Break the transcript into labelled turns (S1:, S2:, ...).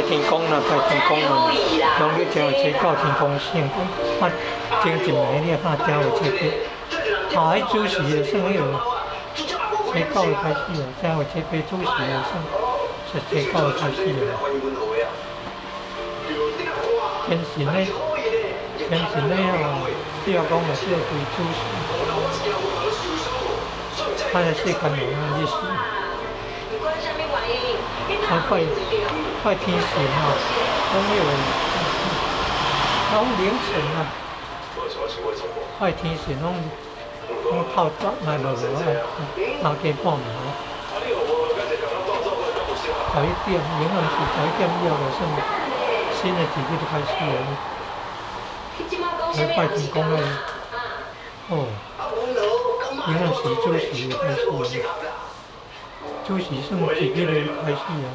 S1: 天公啦，拜天公啦，農曆正月初九天公聖，啊，前一暝你看正月初八，啊，彼主時就算彼個初九就開始啊，正月初八主時就算是初九就開始啊。天神咧，天神咧哦，對我講嘛，這個對主時，啊，世間人啊，你是。啊，拜拜天神啊，攏彼個，攏凌晨啊，拜天神攏攏透早，來無無啊，三更半暝，11點，永遠是十一點以後就算新的一日就開始啊。來拜天公咧，哦，永遠是主時就開始啊，主時算一日的開始啊。